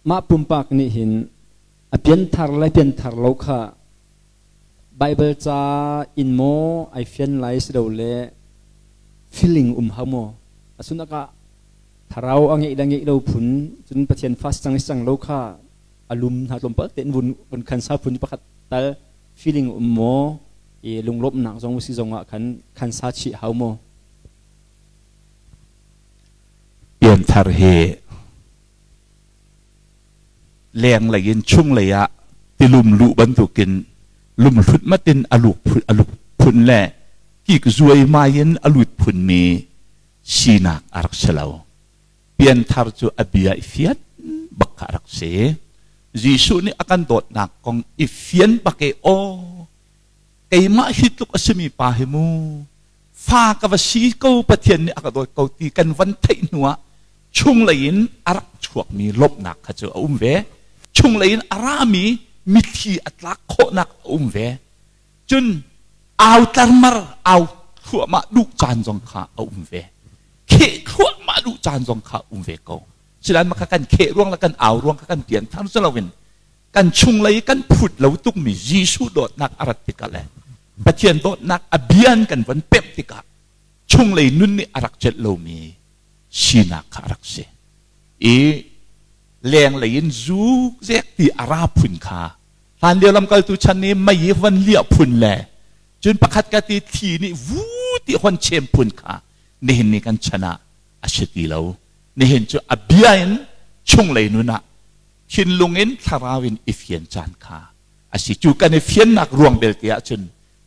Mah pumpak nih hin a pianthar le pianthar lo kha Baibal ca in maw ai fian lai silole feeling um hau maw? Asunak ah thlarau a ngeih le ngeih lo phun cun Pathian fa si cang si cang lo kha a lum hna tlawmpal tein vun vun khan sa phun pakhat tal feeling um maw i lunglawmhnak zong si zong ah khan khan sa chih hau maw? Pianthar hi lenglei in chunglei ah tilum luh bantukin lumhlut matin a luk a luk phun le kik zuaimai in a lut phunmi sinak a rak si lo. Pianthar cu a bia i fian bak kha a rak si. Jesuh nih a kan dawtnak kong i fian bak i aw keimah hi tluk a simi pa hi mu fa ka va si ko Pathian nih a ka dawt ko ti kan van theih hnu ah chunglei in a rak chuakmi lawmhnak kha cu a um ve. Chunglei in a rami mitthli a tlak khawhnak a um ve. Cun au tlarmar au thluahmah duh caan zong kha a um ve. Kheh thluahmah duh caan zong kha um ve ko. Silan maka kan kheh ruang le kan au ruang kha kan pian thar si loin kan chunglei kan phut lo tukmi Jesuh dawtnak a rat tikah le Pathian dawtnak a bian kan von pemh tikah chunglei nun nih a rak celh lomi sinak kha a rak si. I lenglei in zu zek ti a ra phun kha hlan lio lamkaltu chan nih mei i van liah phun le cun pakhat ka ti thli nih vu ti hon chem phun kha nihin ni kan chan ah a si ti lo. Nihin cu a bia in chunglei nun ah thinlung in thlarau in i fian caan kha a si. Cu kan i fiannak ruang belte ahcun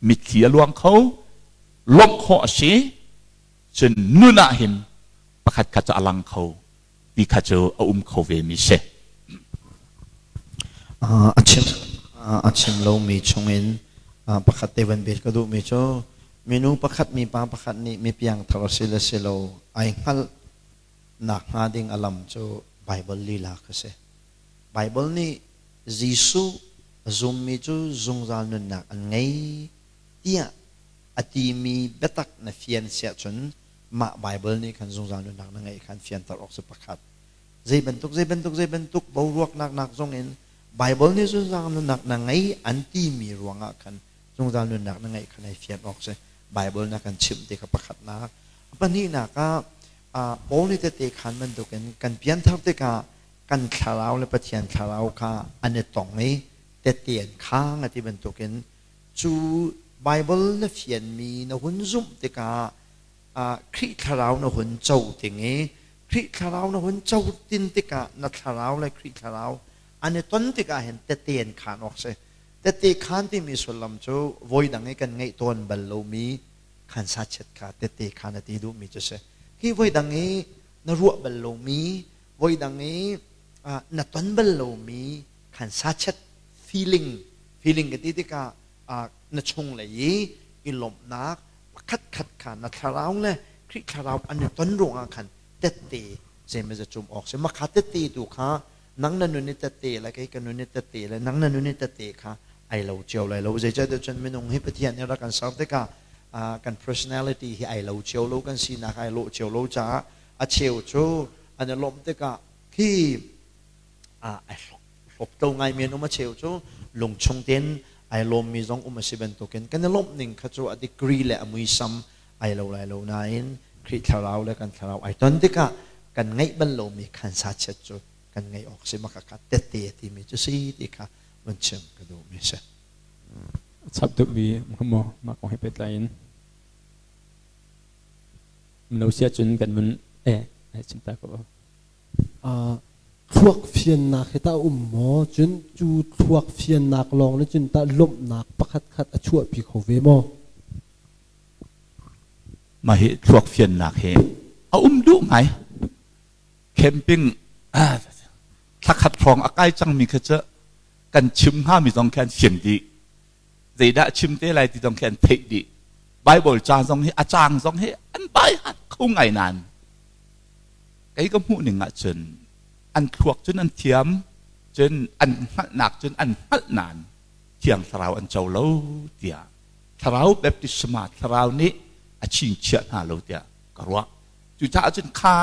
mitthli a luang kho, lawmh khawh a si, cun nun ah hin pakhat kha cu a lang kho ti kha cu a um kho ve mi si. A chim a chim lomi chungin pakhat te van bet ka duhmi cu minu pakhat mipa pakhat nih mi piangthar a si le si lo ai hngalh nak hnga ding a lam cu Bible lila kha si. Bible nih Jesuh a zummi cu zungzal nunnak an ngei tiah a timi biatak na fian siah cun mah Bible nih khan zungzal nunnak na ngeih khan fianter awk si pakhat. Zei bantuk zei bantuk zei bantuk boruaknak nak zong in Bible nih zungzal nunnak na ngei an timi ruangah khan zungzal nunnak na ngeih khan ai fian awk si. Bible na kan chimh ti kha pakhatnak. A pahnihnak ah Paul nih tehte khan bantukin kan pianthar tikah kan thlarau le Pathian thlarau kha an i tong i tehte an khang a ti bantukin cu Bible na fianmi na hun zumh tikah Khrih thlarau na hun co ting i Khrih thlarau na hun co tin tikah na thlarau le Khrih thlarau an i ton tikah hin tehte an khaan awk si. Tehte khaan timi sullam cu voidang i kan ngeih tawn bal lomi khan sachet kha tehte khaan a ti duhmi cu si. Khi voidang i na ruah bal lomi, voidang i na ton bal lomi khan sachet feeling feeling ka ti tikah na chunglei i i lawmhnak pakhat khat kha na thlarau le Khrih thlarau an i ton ruangah khan tette zeimaw cum awk si makha tette tu kha nang na nun i tette le kei ka nun i tette le nang na nun i tette kha ai lo cio lai lo zeicahtiah cun minung hi Pathian nih rak kan ser tikah kan personality hi ai lo cio lo kan sinak ai lawh cio lo caah a cheu cu an i lawmh tikah khi ai hlawpto ngaimi an um a cheu cu lungchung tein ai lawmmi zong um a si bantukin kan i lawmh ning kha cu a degree le a muisam ai lo lai lo nain Khrih thlarau le kan thlarau ai ton tikah kan ngeih bal lomi khan sachiat cu kan ngeih awk si maka kha tette a timi cu si ti kha vun chim ka duhmi si. Chap duhmi maw mah kong he pehtlai in lo sia cun kan mun eh chim ta ko. Thluak fiannak hi tah a um maw? Cun cu thluak fiannak lawng nih cun tah lawmhnak pakhatkhat a chuahpi kho ve maw? Mah hi thluak fiannak hi a um duh ngai. Camping thlakhat hrawng a kai cangmi kha cu kan chim hngami zong khi an fiang dih. Zeidah chim te lai ti zong khi an theih dih. Bible ca zong hi a caang zong hi an bai hat kho ngai nain kei ka hmuh ning ahcun an thluak cun an thiam cun an hngalhnak cun an hngalh nain thiang thlarau an co lo tiah thlarau baptisma thlarau nih a chingchiah hna lo tiah ka ruah cucaah cun kha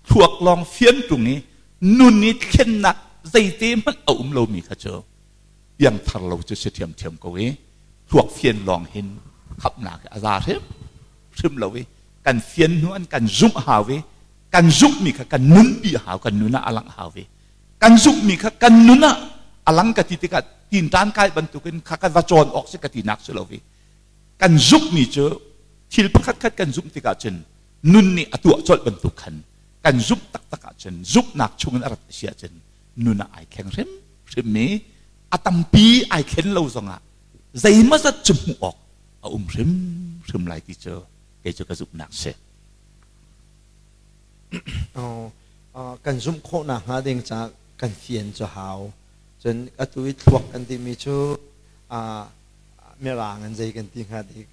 thluak lawng fian ṭung i Nun i thlennak zeite hmanh a um lomi kha cu piangthar lo cu si ṭhiamṭhiam ko i thluak fian lawng hin khamhnak a za hrim hrim lo i kan fian hnu an kan zumh hau i kan zumhmi kha kan nunpi hau, kan nun ah a langh hau i kan zumhmi kha kan nun ah a lang ka ti tikah tinṭan kai bantukin kha kan va cawn awk si ka tinak si lo i kan zumhmi cu thil pakhat khat kan zumh tikah cun nun nih a tuah colh bantuk khan kan zumh taktak ahcun, zumhnak chungin a rat a si ahcun nun ah ai thleng hrimhrim i a tampi ai thlen lo zongah zeimawzat cu hmuh awk a um hrimhrim lai ti cu kei cu ka zumhnak si. Kan zumh khawhnak hnga ding caah kan fian cu hau. Cun atu i thluak kan timi cu mirang in zei kan ti hnga dik,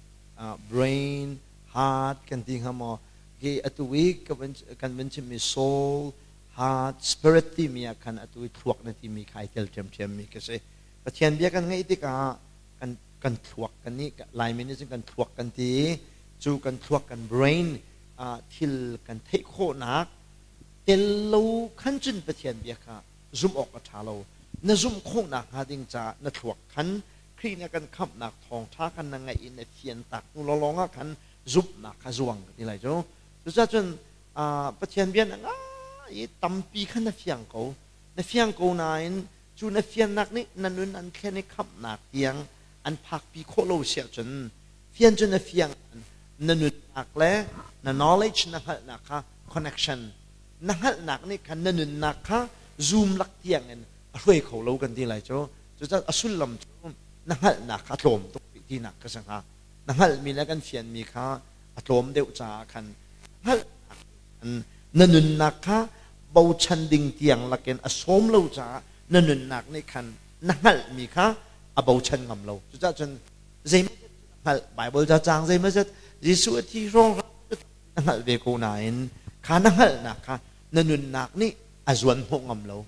brain, heart kan ti hnga maw? Hi atu i kan van chimmi soul, heart, spirit timi ah khan atu i thluak na timi kha ai tel ṭhiamṭhiammi ka si. Pathian bia kan ngaih tikah kan thluak kan nih Laimi nih cun kan thluak kan ti i cu kan thluak kan brain thil kan theih khawhnak tel lo khan cun Pathian bia kha zumh awk a ṭha lo. Na zumh khawhnak hnga ding caah na thluak khan Khrih nih a kan khamhnak thawngṭha khan na ngaih i na fian tak hnu lawnglawng ah khan zumhnak kha zuang ka ti lai cu. Cucaah cun Pathian bia na ngai i tampi kha na fiang ko. Na fiang ko nain cu na fiannak nih na nun an thlen i khamhnak tiang an phakpi khawh lo si ahcun fian cu na fiang, na nunnak le na knowledge, na hngalhnak kha connection, na hngalhnak nih khan na nunnak kha zoom lak tiang in a hruai kho lo kan ti lai cu. Cucaah a sullam cu na hngalhnak kha a tlawm tuk rih tinak ka si hnga. Na hngalhmi le kan fianmi kha a tlawm deuh caah khan hngalhnak na nunnak kha bochan ding tiang lakin a sawm lo caah na nunnak nih khan na hngalhmi kha a bochan ngam lo. Cucaah cun zeimawzat na hngalh, Bible ca caang zeimawzat, Jesuh a thi hrawng na hngalh ve ko nain kha na hngalhnak kha na nunnak nih a zuan hnawh ngam lo.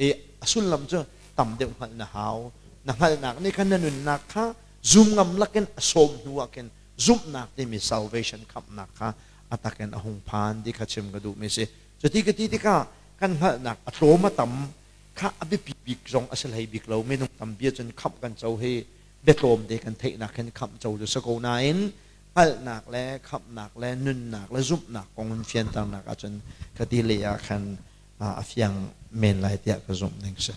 I a sullam cu tam deuh hngalh na hau. Na hngalhnak nih khan na nunnak kha zum ngam lakin a sawm hnu ah khin zumhnak timi salvation, khamhnak kha a takin a hung phan ti kha chim ka duhmi si. Cuti ka ti tikah kan hngalhnak a tlawm a tam kha a biapi bik zong a si hlei bik lo. Minung tampi ahcun khamh kan co hi biatlawm te kan theihnak hin khamh co cu si ko nain hngalhnak le khamhnak le nunnak le zumhnak kong in fianternak ahcun ka ti leh ah khan a fiang men lai tiah ka zumh ning si.